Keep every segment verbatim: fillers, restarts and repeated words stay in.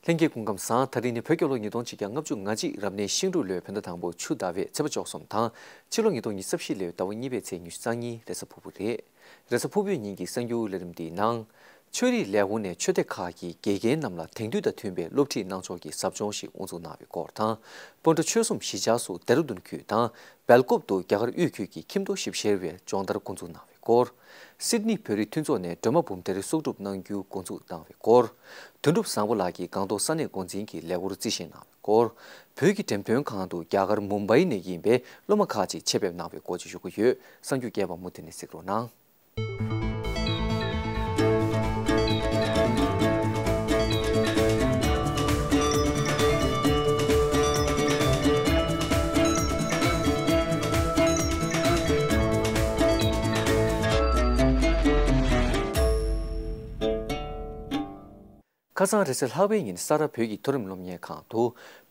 ལྷན་རྒྱས་སྐུ་ཁམས་བཟང་། ད་རིང་ནི་བོད་རྒྱལ་ལོ་ཉིས་སྟོང་ཆིག་བརྒྱ་ལྔ་བཅུ་ང་གཅིག་རབ་གནས་ཤིང་འབྲུག་ལོའི་བོད་ཟླ་དང་པོ་ཆུ་ཟླ་བའི་ཚེས་པ་བཅུ་གསུམ་དང་། ཕྱི་ལོ་ཉིས་སྟོང་ཉི་ཤུ་རྩ་བཞི་ལོའི་ཟླ་བ་གཉིས་པའི་ཚེས་ཉི་ཤུ་རྩ་གཉིས་རེས་གཟའ་ཕུར་བུ་རེད། རེས་གཟའ་ཕུར་བུའི་ཉིན་གྱི་གསར་འགྱུར་ལས་རིམ་འདིའི་ནང་། ཆོས་རིག་ལས་ཁུངས་ནས་ཆོས་སྡེ་ཁག་གི་དགེ་རྒན་རྣམས་ལ་དེང་དུས་དང་མཐུན་པའི་སློབ་ཁྲིད་གནང་ཕྱོགས་ཀྱི་ཟབ་སྦྱོང་ཞིག་དབུ་འཛུགས་གནང་བའི་སྐོར་དང་། སྤོན་ཊ་ཆོལ་གསུམ་གཞིས་ཆགས་སུ་ལྡེ་ར་ལྡུན་ཁུལ་དང་སྦེལ་ཀོབ་ཏུ་རྒྱ་གར་དབུས་ཁུལ་གྱི་ཁྱིམ་ཐོག་ཞིབ་བཤེར་བའི་སྦྱོང་བརྡར་འགོ་འཛུགས་གནང་བའི་སྐོར། སིད་ནི་བོད་རིགས་མཐུན་ཚོགས་ནས་སྒྲོལ་མ་འབུམ་སྡེར་གསོག་སྒྲུབ་གནང་རྒྱུ་འགོ་འཛུགས་གནང་བའི་སྐོར། དོན་གྲུབ་བཟང་པོ་ལགས་ཀྱིས་སྒང་ཏོག་ས་གནས་འགོ་འཛིན་གྱི་ལས་ཁུར་རྩིས་བཞེས་གནང་བའི་སྐོར། བོད་ཀྱི་འགྲེམས་སྟོན་ཁང་དུ་རྒྱ་གར་མུམ་བྷའི་ནས་ཡིན་པའི་སློབ་མ་ཁག་ཅིག་ཆེད་ཕེབས་གནང་བའི་སྐོར་བཅས་ཞུ་གི་ཡོད། གསར་འགྱུར་རྒྱས་པ་མུ་མཐུད་ནས་གཟིགས་རོགས་གནང་། ཁ་སང་རེས་གཟའ་ལྷག་པའི་ཉིན་ས་རཱ་བོད་ཀྱི་མཐོ་རིམ་སློབ་གཉེར་ཁང་དུ་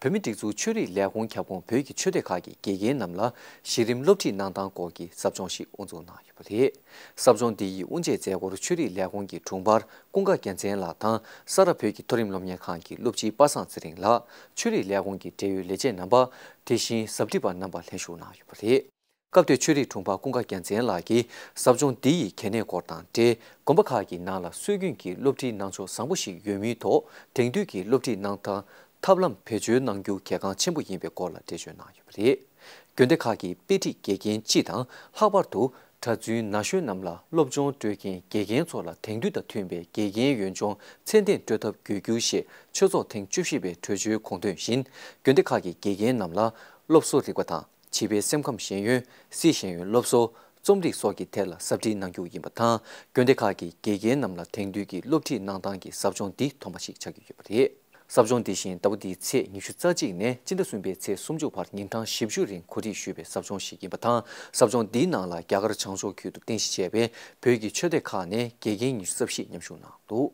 བོད་མི་སྒྲིག་འཛུགས་ཆོས་རིག་ལས་ཁུངས་ཁྱབ་ཁོངས་བོད་ཀྱི་ཆོས་སྡེ་ཁག་གི་དགེ་རྒན་རྣམས་ལ་གཞི་རིམ་སློབ་ཁྲིད་གནང་སྟངས་སྐོར་གྱི་ཟབ་སྦྱོང་ཞིག་དབུ་འཛུགས་གནང་ཡོད་པ་རེད། ཟབ་སྦྱོང་འདི་ཡི་དབུ་འབྱེད་མཛད་སྒོར་ཆོས་རིག་ལས་ཁུངས་ཀྱི་དྲུང་འཕར་ཀུན་དགའ་རྒྱལ་མཚན་ལགས་དང་ས་རཱ་བོད་ཀྱི་མཐོ་རིམ་སློབ་གཉེར་ཁང་གི་སློབ་སྤྱི་པ་སངས་ཚེ་རིང་ལགས། ཆོས་རིག་ལས་ཁུངས་ཀྱི་འབྲེལ་ཡོད་ལས་བྱེད་རྣམ་པ། དེ་བཞིན་ཟབ་ཁྲིད་པ་རྣམ་པ་ལྷན་ཞུགས་གནང་ཡོད་པ་རེད། སྐབས་དེར་ཆོས་རིག་དྲུང་འཕར་ཀུན་དགའ་རྒྱལ་མཚན་ལགས་ཀྱིས་ཟབ་སྦྱོང་འདི་ཡི་གལ་གནད་སྐོར་དང་འབྲེལ། དགོན་པ་ཁག་གི་ནང་ལ་སྲོལ་རྒྱུན་གྱི་སློབ་ཁྲིད་གནང་ཕྱོགས་བཟང་པོ་ཞིག་ཡོད་མུས་ཐོག་དེང་དུས་ཀྱི་སློབ་ཁྲིད་གནང་སྟངས་ཐབས་ལམ་བེད་སྤྱོད་གནང་རྒྱུ་གལ་འགངས་ཆེན་པོ་ཡིན་པའི་སྐོར་ལ་འགྲེལ་བརྗོད་གནང་ཡོད་པ་རེད། དགོན་སྡེ་ཁག་གི་དཔེ་ཁྲིད་དགེ་རྒན་སྤྱི་དང་ལྷག་པར་དུ་གྲྭ་བཙུན་ན་གཞོན་རྣམས་ལ་སློབ་སྦྱོང་སྤྲོད་མཁན་དགེ་རྒན་ཚོ་ལ་དེང་དུས་དང་མཐུན་པའི་དགེ་རྒན་ཡོན་ཆུང་ཚད་ལྡན་སྤྲོད་ཐབས་དགོས་རྒྱུ་ཞེས་ཆོས་ཚོགས་ཐེངས་བཅུ་བཞི་པའི་གྲོས་ཆོད་དགོངས་དོན་བཞིན་དགོན་སྡེ་ཁག་གི་དགེ་རྒན་རྣམས་ལ་སློབ་གསོ་རིག་པ་དང་། བྱིས་པའི་སེམས་ཁམས་ཤེས་ཡོན། སྲིད་ཤེས་ཡོན་སློབ་གསོ། རྩོམ་རིག་སོགས་ཀྱི་ཐད་ལ་ཟབ་ཁྲིད་གནང་རྒྱུ་ཡིན་པ་དང་། དགོན་སྡེ་ཁག་གི་དགེ་རྒན་རྣམས་ལ་དེང་དུས་ཀྱི་སློབ་ཁྲིད་གནང་སྟངས་ཀྱི་ཟབ་སྦྱོང་འདི་ཐོག་མ་ཞིག་ཆགས་ཀྱི་ཡོད་པ་རེད། ཟབ་སྦྱོང་འདི་བཞིན་ཟླ་བ་འདིའི་ཚེས་ཉི་ཤུ་རྩ་གཅིག་ནས་སྤྱི་ཟླ་གསུམ་པའི་ཚེས་སུམ་ཅུ་བར་ཉིན་གྲངས་བཞི་བཅུ་རིང་གོ་སྒྲིག་ཞུས་པའི་ཟབ་སྦྱོང་ཞིག་ཡིན་པ་དང་། ཟབ་སྦྱོང་འདིའི་ནང་ལ་རྒྱ་གར་བྱང་ཕྱོགས་ཁུལ་དུ་རྟེན་གཞི་བྱས་པའི་བོད་ཀྱི་ཆོས་སྡེ་ཁག་ནས་དགེ་རྒན་ཉི་ཤུ་རྩ་བཞི་མཉམ་ཞུགས་གནང་འདུག་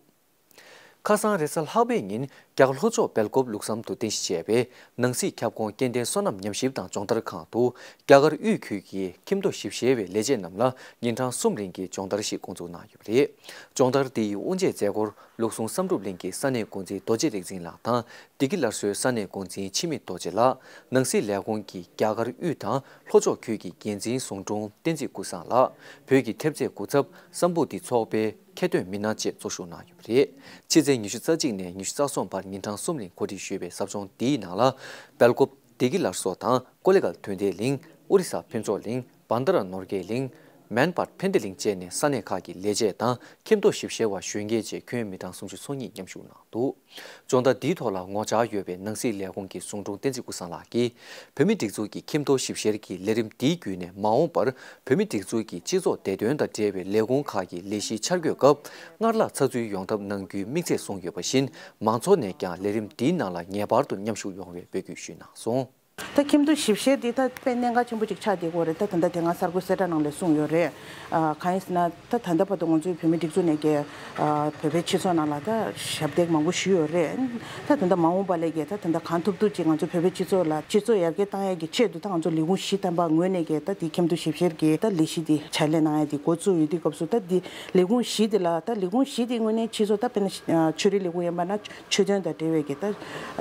ཁ་སང་རེས་གཟའ་ལྷག་པའི་ཉིན་རྒྱ་གར་ལྷོ་ཕྱོགས་སྦེལ་ཀོབ་ལུགས་བསམ་དུ་རྟེན་གཞི་བྱས་པའི་ནང་སྲིད་ཁྱབ་ཁོངས་སྐྱེ་ལྡན་སོ་ནམ་ཉམས་ཞིབ་དང་སྦྱོང་བརྡར་ཁང་དུ་རྒྱ་གར་དབུས་ཁུལ་གྱི་ཁྱིམ་ཐོག་ཞིབ་བཤེར་བའི་ལས་བྱེད་རྣམས་ལ་ཉིན་གྲངས་གསུམ་རིང་གི་སྦྱོང་བརྡར་ཞིག་འགོ་འཛུགས་གནང་ཡོད་པ་རེད། སྦྱོང་བརྡར་འདི་ཡི་དབུ་འབྱེད་མཛད་སྒོར་ལུགས་ཟུང་བསམ་གྲུབ་གླིང་གི་ས་གནས་འགོ་འཛིན་རྡོ་རྗེ་རིག་འཛིན་ལགས་དང་། བདེ་སྐྱིད་སླར་གསོའི་ས་གནས་འགོ་འཛིན་འཆི་མེད་རྡོ་རྗེ་ལགས། ནང་སྲིད་ལས་ཁུངས་ཀྱི་རྒྱ་གར་དབུས་དང་ལྷོ་ཕྱོགས་ཁུལ་གྱི་འགན་འཛིན་ཟུང་དྲུང་བསྟན་འཛིན་ཀུན་བཟང་ལགས། བོད་ཀྱི་ཐེབས་རྩའི་སྐུ་ཚབ་བསམ་ཕུག་འདི་ཚོགས་པའི་མཁས་འདོན་མི་སྣ་བཅས་གཙོ་བཞུགས་གནང་ཡོད་པ་རེད། ཕྱི་ཚེས་ཉི་ཤུ་རྩ་གཅིག་ནས་ཉི་ཤུ་རྩ་གསུམ་བར་ཉིན་གྲངས་གསུམ་རིང་གོ་སྒྲིག་ཞུས་པའི་ཟབ་སྦྱོང་འདིའི་ནང་ལ། སྦེལ་ཀོབ་བདེ་སྐྱིད་སླར་གསོ་དང་ཀོ་ལེ་གྷལ་དོན་ལྡན་གླིང་། ཨོ་རི་ས་ཕུན་ཚོགས་གླིང་། བན་དྷ་ར་ནོར་རྒྱས་གླིང་། མན་པར་ཕན་བདེ་གླིང་བཅས་ནས་ས་གནས་ཁག་གི་ལས་བྱེད་དང་ཁྱིམ་ཐོག་ཞིབ་བཤེར་བ་གཞོན་སྐྱེས་བཅས་ཁྱོན་མི་གྲངས་སུམ་ཅུ་སོ་གཉིས་མཉམ་ཞུགས་གནང་འདུག་སྦྱོང་བརྡར་འདིའི་ཐོག་ལ་ངོ་བཅར་ཡོད་པའི་ནང་སྲིད་ལས་ཁུངས་ཀྱི་ཟུང་དྲུང་བསྟན་འཛིན་ཀུན་བཟང་ལགས་ཀྱིས། བོད་མིའི་སྒྲིག་འཛུགས་ཀྱི་ཁྱིམ་ཐོག་ཞིབ་བཤེར་གྱི་ལས་རིམ་འདིའི་བརྒྱུད་ནས་མ་འོངས་པར་བོད་མིའི་སྒྲིག་འཛུགས་ཀྱི་སྤྱི་ཚོགས་བདེ་དོན་དང་འབྲེལ་བའི་ལས་ཁུངས་ཁག་གི་ལས་གཞིའི་འཆར་འགོད་སྐབས་སྔར་ལྷག་ཚགས་ཚུད་ཡོང་ཐབས་གནང་རྒྱུའི་དམིགས་ཚད་བཟུང་ཡོད་པ་བཞིན། མང་ཚོགས་ནས་ཀྱང་ལས་རིམ་འདིའི་ནང་ལ་ངེས་པར་དུ་མཉམ་ཞུགས་ཡོང་བའི་འབོད་སྐུལ་ཞུས་གནང་སོང་། ད་ཁྱིམ་ཐོག་ཞིབ་བཤེར་འདི་ད་དཔེ་གནད་འགག་ཆེན་པོ་ཅིག་ཆགས་བསྡད་ཀྱི་ཡོད་རེད། ད་ད་ལྟ་དེ་སྔ་གསར་འགོད་གསལ་བསྒྲགས་ནང་ལ་གསུངས་ཡོད་རེད། ཨ། གང་ཡིན་ཟེར་ན། ད་ད་ལྟ་བར་དུ་ང་ཚོའི་བོད་མིའི་སྒྲིག་འཛུགས་ནས་ཀྱི་ཨ། བོད་པའི་སྤྱི་ཚོགས་ནང་ལ་ད་ཞབས་འདེགས་མང་པོ་ཞུས་ཡོད་རེད། ད་ད་ལྟ་མ་འོངས་པ་ལ་ཀྱི་ད་ད་ལྟ་གང་ཐུབ་ཐུབ་ཅིག་ང་ཚོ་བོད་པའི་སྤྱི་ཚོགས་ལ་སྤྱི་ཚོགས་ཡར་རྒྱས་བཏང་ཡས་ཀྱི་ཆེད་དུ་ད་ང་ཚོ་ལས་ཁུངས་བཞི་ཐམ་པ་ངོས་ནས་ཀྱི་ད་དེ་ཁྱིམ་ཐོག་ཞིབ་བཤེར་གྱི་ད་ལས་གཞི་འདི་ཕྱག་ལས་གནང་ཡས་འདི་འགོ་བཙུགས་ཡོད་དུས་སྐབས་སུ། ད་འདི་ལས་ཁུངས་བཞི་འདི་ལ། ད་ལས་ཁུངས་བཞི་འདི་ངོས་ནས་སྤྱི་ཚོགས་ད་དཔེར་ན་ཨ། ཆོས་རིག་ལས་ཁུངས་ཡིན་པ་ན། ཆོས་དོན་དང་འབྲེལ་བའི་གི་ད་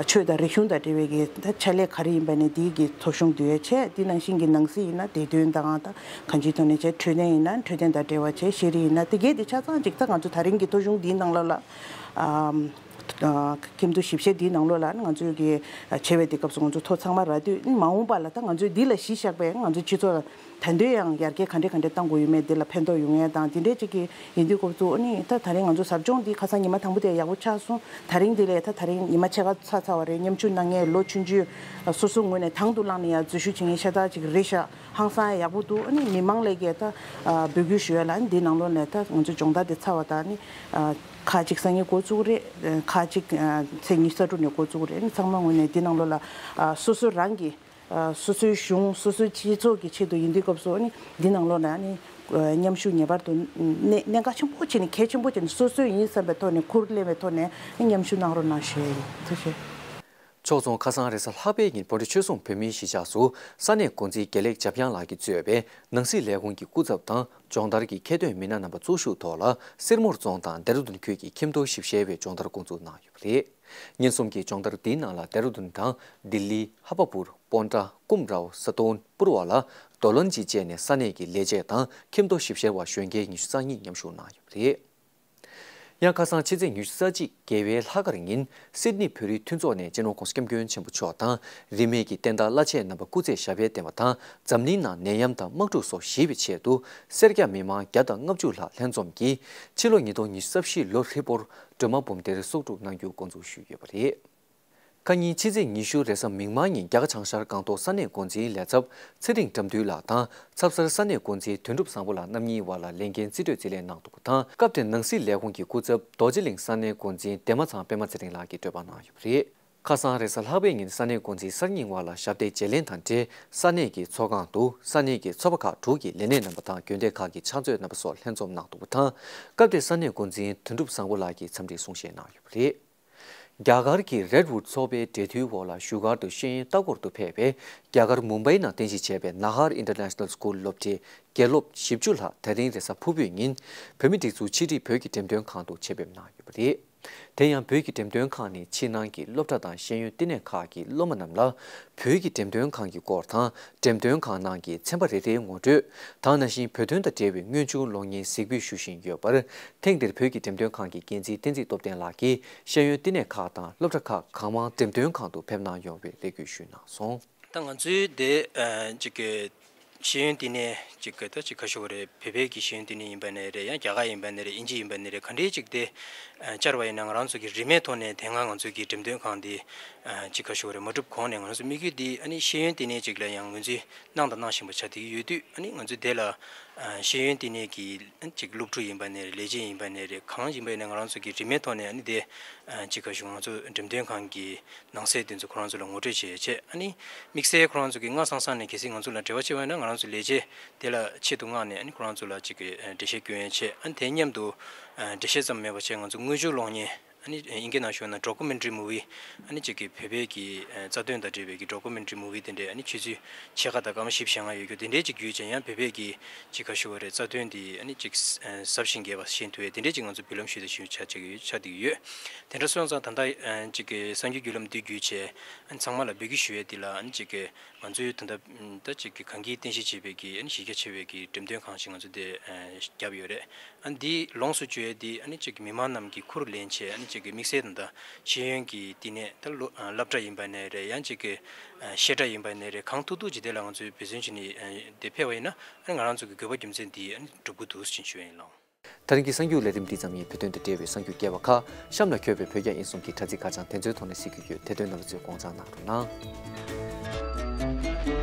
ཆོས་དང་རིག་གཞུང་དང་འབྲེལ་བའི་གི་ད་ཕྱག་ལས་ག་རེ་ཡིན་པ་ནས་དེའི་གི་ཐོ་གཞུང་བསྡུ་ཡས་བྱས། དེ་ནང་བཞིན་གྱི་ནང་སྲིད་ཡིན་ན་བདེ་དོན་དང་ད་གང་ཅིའི་ཐོག་ནས་བྱས། འཕྲོད་བསྟེན་ཡིན་ན་འཕྲོད་བསྟེན་དང་འབྲེལ་བ་བྱས། ཤེས་རིག་ཡིན་ན། དེ་གས་དེ་ཆ་ཚང་ཅིག་ད་ང་ཚོ་ད་རིང་གི་ཐོ་གཞུང་འདིའི་ནང་ལོགས་ལ་ཨ་ཁྱིམ་ཐོག་ཞིབ་བཤེར་འདིའི་ནང་ལོགས་ལ་ང་ཚོས་ཀྱི་བྱས་པའི་དུས་སྐབས་སུ་ང་ཚོ་ཐོ་ཚང་མ་རག་དུས། མ་འོངས་པ་ལ་ད་ང་ཚོས་འདི་ལ་གཞི་བཞག་པའི་ང་ཚོའི་སྤྱི་ཚོགས་ད་དུང་ཡང་ཡར་རྒྱས་ག་འདྲས་ག་འདྲས་གཏང་དགོས་ཡོད་མེད། འདི་ལ་ཕན་ཐོགས་ཡོང་ཡས་དང་དེ་འདྲས་ཅིག་གི་ཡིན་དུས་སྐབས་སུ། ཨ་ནི་ད་ད་རིང་ང་ཚོ་ཟབ་སྦྱོང་འདི་ཁ་སང་ཉི་མ་དང་པོ་དེ་ཡག་པོ་ཆགས་སོང་། ད་རིང་འདི་ལས་ད་ད་རིང་ཉི་མ་ཕྱེད་ཀ་ཚར་ཚར་བ་རེད། མཉམ་ཞུགས་གནང་མཁན་ལོ་ཆུང་ཆུང་སོ་སོ་ངོས་ནས་དང་དུ་བླངས་ནས་ཡར་འཛུལ་ཞུགས་བྱེད་མཁན་ཤ་སྟག་ཅིག་རེད་ཤག་ཧང་སང་ཡག་པོ་འདུག་ཨ་ནི་མི་མང་ལ་ཀྱི་ད་ཨ་འབོད་སྐུལ་ཞུ་ཡ་ལ། ཨ་ནི་འདི་ནང་ལོགས་ནས་ད་ང་ཚོ་སྦྱོང་བརྡར་འདི་ཚར་བ་དང་། ཨ་ནི་ཨ་ཁག་ཅིག་སང་ཉིན་འགོ་བཙུགས་རེད། ཨ་ཁག་ཅིག་ཨ་ཚེས་ཉི་ཤུ་རྩ་དྲུག་ནས་འགོ་བཙུགས་རེད། ཨ་ནི་ཚང་མ་ངོས་ནས་འདི་ནང་ལོགས་ལ་ཨ་སོ་སོ་རང་གི་ཨ་སོ་སོའི་གཞུང་། སོ་སོའི་སྤྱི་ཚོགས་ཀྱི་ཆེད་དུ་ཡིན་དུས་སྐབས་སུ། ཨ་ནི་འདི་ནང་ལོགས་ལ་ཨ་ནི་ཨ་མཉམ་ཞུགས་ངེས་པར་དུ་གནད་གནད་འགག་ཆེན་པོ་བྱས་ནས། གལ་ཆེན་པོ་བྱས་ནས། སོ་སོའི་ཡིན་བསམ་པའི་ཐོག་ནས། ཁུར་ལེན་པའི་ཐོག་ནས་མཉམ་ཞུགས་གནང་རོགས་གནང་ཞུ་ཡ་ཡིན། ཐུགས་རྗེ་ཆེ། ཕྱོགས་མཚུངས་ཁ་སང་རེས་གཟའ་ལྷག་པའི་ཉིན་བོད་འབྲུག་ཆོལ་གསུམ་བོད་མིའི་གཞིས་ཆགས་སུ་ས་གནས་འགོ་འཛིན་དགེ་ལེགས་འཇམ་དབྱངས་ལགས་ཀྱིས་གཙོས་པའི་ནང་སྲིད་ལས་ཁུངས་ཀྱི་སྐུ་ཚབ་དང་སྦྱོང་བརྡར་གྱི་མཁས་འདོན་མི་སྣ་རྣམ་པ་ཚོགས་ཞུགས་ཐོག་ལ་སེར་མོར་རྫོང་དང་ལྡེ་ར་ལྡུན་ཁུལ་གྱི་ཁྱིམ་ཐོག་ཞིབ་བཤེར་བའི་སྦྱོང་བརྡར་འགོ་འཛུགས་གནང་ཡོད་པ་རེད། ཉིན་གསུམ་གྱི་སྦྱོང་བརྡར་འདིའི་ནང་ལ་ལྡེ་ར་ལྡུན་དང་ལྡི་ལི། ཧ་བ་པུར། པོན་ཀྲ། ཀུམ་རའོ། ས་ཏོན། པུར་བ་ལ་རྡོ་ལན་གྱིས་བཅས་ནས་ས་གནས་ཀྱི་ལས་བྱེད་དང་ཁྱིམ་ཐོག་ཞིབ་བཤེར་བ་གཞོན་སྐྱེས་ཉི་ཤུ་རྩ་གཉིས་མཉམ་ཞུགས་གནང་ཡོད་པ་རེད། ཡང་ཁ་སང་ཕྱི་ཚེས་ཉི་ཤུ་རྩ་གཅིག་རྒྱལ་བའི་ལྷག་དཀར་ཉིན་སིད་ནི་བོད་རིགས་མཐུན་ཚོགས་ནས་སྤྱི་ནོར་༸གོང་ས་༸སྐྱབས་མགོན་ཆེན་པོ་མཆོག་དང་རིས་མེད་ཀྱི་བསྟན་བདག་བླ་ཆེན་རྣམ་པ་སྐུ་ཚེ་ཞབས་པད་བརྟན་པ་དང་འཛམ་གླིང་ནང་ནད་ཡམས་དང་དམག་འཁྲུག་སོགས་ཞི་བའི་ཆེད་དུ་སེར་སྐྱ་མི་མང་བརྒྱ་དང་ལྔ་བཅུ་ལྷག་ལྷན་འཛོམས་ཀྱིས་ཕྱི་ལོ་ཉིས་སྟོང་ཉི་ཤུ་རྩ་བཞི་ལོ་ཧྲིལ་པོར་སྒྲོལ་མ་འབུམ་སྡེར་གསོག་སྒྲུབ་གནང་རྒྱུ་འགོ་འཛུགས་ཞུས་ཡོད་པ་རེད། ཁ་ཉིན་ཕྱི་ཚེས་ཉི་ཤུ་རེས་གཟའ་མིག་དམར་ཉིན་རྒྱ་གར་བྱང་ཤར་སྒང་ཏོག་ས་གནས་འགོ་འཛིན་ལས་ཚབ་ཚེ་རིང་དགྲ་འདུལ་ལགས་དང་ཚབ་གསར་ས་གནས་འགོ་འཛིན་དོན་གྲུབ་བཟང་པོ་ལགས་རྣམ་གཉིས་བར་ལ་ལས་འགན་རྩིས་སྤྲོད་རྩིས་ལེན་གནང་འདུག་པ་དང་། སྐབས་དེར་ནང་སྲིད་ལས་ཁུངས་ཀྱི་སྐུ་ཚབ་རྡོ་རྗེ་གླིང་ས་གནས་འགོ་འཛིན་འདན་མ་ཚང་པད་མ་ཚེ་རིང་ལགས་ཀྱིས་གྲོས་པ་གནང་ཡོད་པ་རེད། ཁ་སང་རེས་གཟའ་ལྷག་པའི་ཉིན་ས་གནས་འགོ་འཛིན་གསར་རྙིང་བར་ལ་ཞབས་སྟེགས་བརྗེ་ལེན་དང་འབྲེལ་ས་གནས་ཀྱི་ཚོགས་ཁང་དུ་ས་གནས་ཀྱི་ཚོགས་པ་ཁག་དྲུག་གི་ལས་སྣེ་རྣམ་པ་དང་དགོན་སྡེ་ཁག་གི་ཕྱག་མཛོད་རྣམ་པ་སོགས་ལྷན་འཛོམས་གནང་འདུག་པ་དང་། སྐབས་དེར་ས་གནས་འགོ་འཛིན་དོན་གྲུབ་བཟང་པོ་ལགས་ཀྱིས་འཚམས་འདྲིའི་གསུང་བཤད་གནང་ཡོད་པ་རེད། རྒྱ་གར་གྱི་Redwood་ཚོགས་པའི་འབྲེལ་མཐུད་འོག་ལ་བཞུགས་སྒར་དུ་ཤེས་ཡོན་ལྟ་སྐོར་དུ་ཕེབས་པའི་རྒྱ་གར་མུམ་བྷའི་ནང་རྟེན་གཞི་བྱས་པའི་Nahar International School སློབ་གྲྭའི་དགེ་སློབ་བཞི་བཅུ་ལྷག་ད་རིང་རེས་གཟའ་ཕུར་བུའི་ཉིན་བོད་མིའི་སྒྲིག་འཛུགས་ཕྱི་དྲིལ་བོད་ཀྱི་འགྲེམས་སྟོན་ཁང་དུ་ཆེད་ཕེབས་གནང་ཡོད་པ་རེད། དེ་ཡང་བོད་ཀྱི་འགྲེམས་སྟོན་ཁང་ནི་ཕྱི་ནང་གི་སློབ་གྲྭ་དང་ཤེས་ཡོན་བསྟི་གནས་ཁག་གི་སློབ་མ་རྣམས་ལ་བོད་ཀྱི་འགྲེམས་སྟོན་ཁང་གི་སྐོར་དང་། འགྲེམས་སྟོན་ཁང་ནང་གི་ཚན་པ་རེ་རེའི་ངོ་སྤྲོད་དང་། ནང་བཞིན་བོད་དོན་དང་འབྲེལ་བའི་དངོས་བྱུང་གློག་བརྙན་གཟིགས་འབུལ་ཞུ་བཞིན་ཡོད་པར། ཐེངས་འདིར་བོད་ཀྱི་འགྲེམས་སྟོན་ཁང་གི་འགན་འཛིན་བསྟན་འཛིན་སྟོབས་ལྡན་ལགས་ཀྱིས་ཤེས་ཡོན་བསྟི་གནས་ཁག་དང་སློབ་གྲྭ་ཁག་གང་མང་འགྲེམས་སྟོན་ཁང་དུ་ཕེབས་གནང་ཡོང་བའི་རེ་སྐུལ་ཞུས་གནང་སོང་། ད་ང་ཚོའི་དེ་ཨ་ཅིག་གི་ཤེས་ཡོན་བསྟི་གནས་ཅིག་གི་ད་ཅིག་ག་ཞུ་བ་རེད། བོད་པའི་གི་ཤེས་ཡོན་བསྟི་གནས་ཡིན་པ་ནས་རེད། ཡང་རྒྱ་གར་ཡིན་པ་ནས་རེད། དབྱིན་ཇི་ཡིན་པ་ནས་རེད། ག་འདྲའི་ཅིག་དེ་ཨ་བཅར་བ་ཡིན་ན་ང་རང་ཚོ་གི་རིན་མེད་ཐོག་ནས་དེ་སྔ་ང་ཚོའི་གི་འགྲེམས་སྟོན་ཁང་དེ་ཨ་ཅིག་ག་ཞུ་བ་རེད། མ་གྲུབ་གོང་ནས་ང་རང་ཚོ་དམིགས་ཡུལ་དེ་ཨ་ནི་ཤེས་ཡོན་བསྟི་གནས་ཅིག་ལ་ཡང་ངོས་འཛིན་གནང་དང་གནང་བཞིན་པ་ཆགས་བསྡད་ཀྱི་ཡོད་དུས། ཨ་ནི་ང་ཚོས་དེ་ལ་ཨ་ཤེས་ཡོན་བསྟི་གནས་ཀྱི་ཅིག་སློབ་ཕྲུག་ཡིན་པ་ནས་རེད། ལས་བྱེད་ཡིན་པ་ནས་རེད། གང་ཡིན་པ་ཡིན་ནའི་ང་རང་ཚོ་གི་རིན་མེད་ཐོག་ནས་ཨ་ནི་དེ་ཨ་ཅིག་ག་ཞུ་ང་ཚོ་འགྲེམས་སྟོན་ཁང་གི་ནང་གསེས་དེ་ཚོ་ཁོ་རང་ཚོ་ལ་ངོ་སྤྲོད་བྱེད་ཆེད། ཨ་ནི་དམིགས་བསལ་ཁོ་རང་ཚོ་གི་སྔ་སང་སང་ནས་གལ་སྲིད་ང་ཚོ་ལ་འབྲེལ་བ་བྱེད་པ་ཡིན་ན་ང་རང་ཚོ་ལས་བྱེད་དེ་ལ་ཆེད་དུ་མངགས་ནས་ཨ་ནི་ཁོ་རང་ཚོ་ལ་ཅིག་གི་ཨ་འགྲེལ་བཤད་སྐྱོན་ཡས་ཆེད། ཨ་ནི་དེ་མཉམ་དུ་ཨ་འགྲེལ་བཤད་ཙམ་མེད་པ་བྱས་ང་ཚོ་དངོས་བྱུང་གློག་བརྙན། ཨ་ནི་དབྱིན་སྐད་ནང་ཞུས་ན་documentary movie། ཨ་ནི་ཅིག་གི་བོད་པའི་གི་ཨ་རྩ་དོན་དང་འབྲེལ་བའི་གི་documentary movie་དེ་འདྲའི་ཨ་ནི་ཆུ་ཚོད་ཕྱེད་ཀ་དང་སྐར་མ་བཞི་བཅུ་ཞེ་ལྔ་ཡོད་རྒྱུ་དེ་འདྲའི་ཅིག་བརྒྱུད་བྱས། ཡང་བོད་པའི་གི་ཅིག་ག་ཞུ་བ་རེད། རྩ་དོན་དེ་ཨ་ནི་ཅིག་ཨ་ཟབ་ཞིང་རྒྱས་པ་ཤེས་ཐུབ་ཡས་དེ་འདྲའི་ཅིག་ང་ཚོ་འབུལ་ལམ་ཞུས་དང་ཞུ་ཆ་ཅིག་ཡོད་ཆགས་བསྡད་ཀྱི་ཡོད། དེ་འདྲ་སོང་ཙང་ད་ལྟ་ཨ་ཅིག་གི་གསར་འགྱུར་བརྒྱུད་ལམ་འདི་བརྒྱུད་བྱས་ཨ་ནི་ཚང་མ་ལ་འབོད་སྐུལ་ཞུ་ཡས་དེ་ལ། ཨ་ནི་ཅིག་གི་ང་ཚོའི་ད་ལྟ་ད་ཅིག་གི་གངས་སྐྱིད་རྟེན་གཞི་བྱས་པའི་གི་ཨ་ནི་གཞི་རྒྱ་ཆེ་བའི་གི་འགྲེམས་སྟོན་ཁང་ཞིག་ང་ཚོ་དེ་ཨ་བརྒྱབ་ཡོད་རེད། ཨ་ནི་འདི་ལོངས་སུ་སྤྱོད་ཡས་འདི་ཨ་ནི་ཅིག་གི་མི་མང་རྣམས་ཀྱིས་ཁུར་ལེན་བྱས། ཨ་ནི་ཅིག་གི་དམིགས་བསལ་དང་ད་ཤེས་ཡོན་གྱི་བསྟི་གནས་ད་ལོ་ཨ་སློབ་གྲྭ་ཡིན་པ་ནས་རེད། ཡང་ཅིག་གི་ཨ་བཤད་གྲྭ་ཡིན་པ་ནས་རེད། གང་ཐུབ་ཐུབ་ཅིག་དེ་ལ་ང་ཚོས་འབད་བརྩོན་བྱས་ནས་ཨ་དེ་ཕེབས་པ་ཡིན་ན། ཨ་ནི་ང་རང་ཚོ་གི་དགོས་པ་རྒྱུ་མཚན་འདི་ཨ་ནི་འགྲུབ་ཀྱི་འདུག་ཟེར་ཞུ་ཡ་ཡིན་ལགས། ད་རིང་གི་གསར་འགྱུར་ལས་རིམ་འདི་ཙམ་ཡིན། བོད་དོན་དང་འབྲེལ་བའི་གསར་འགྱུར་རྒྱས་པ་ཁག་གཤམ་ལ་འཁོད་པའི་བོད་རྒྱ་དབྱིན་གསུམ་གྱི་དྲ་ཚིགས་ཁ་བྱང་དེ་ཚོའི་ཐོག་ནས་གཟིགས་རྒྱུ་ཡོད། དེ་དོན་རྣམ་པ་ཚོས་དགོངས་འཇགས་གནང་རོགས་གནང་།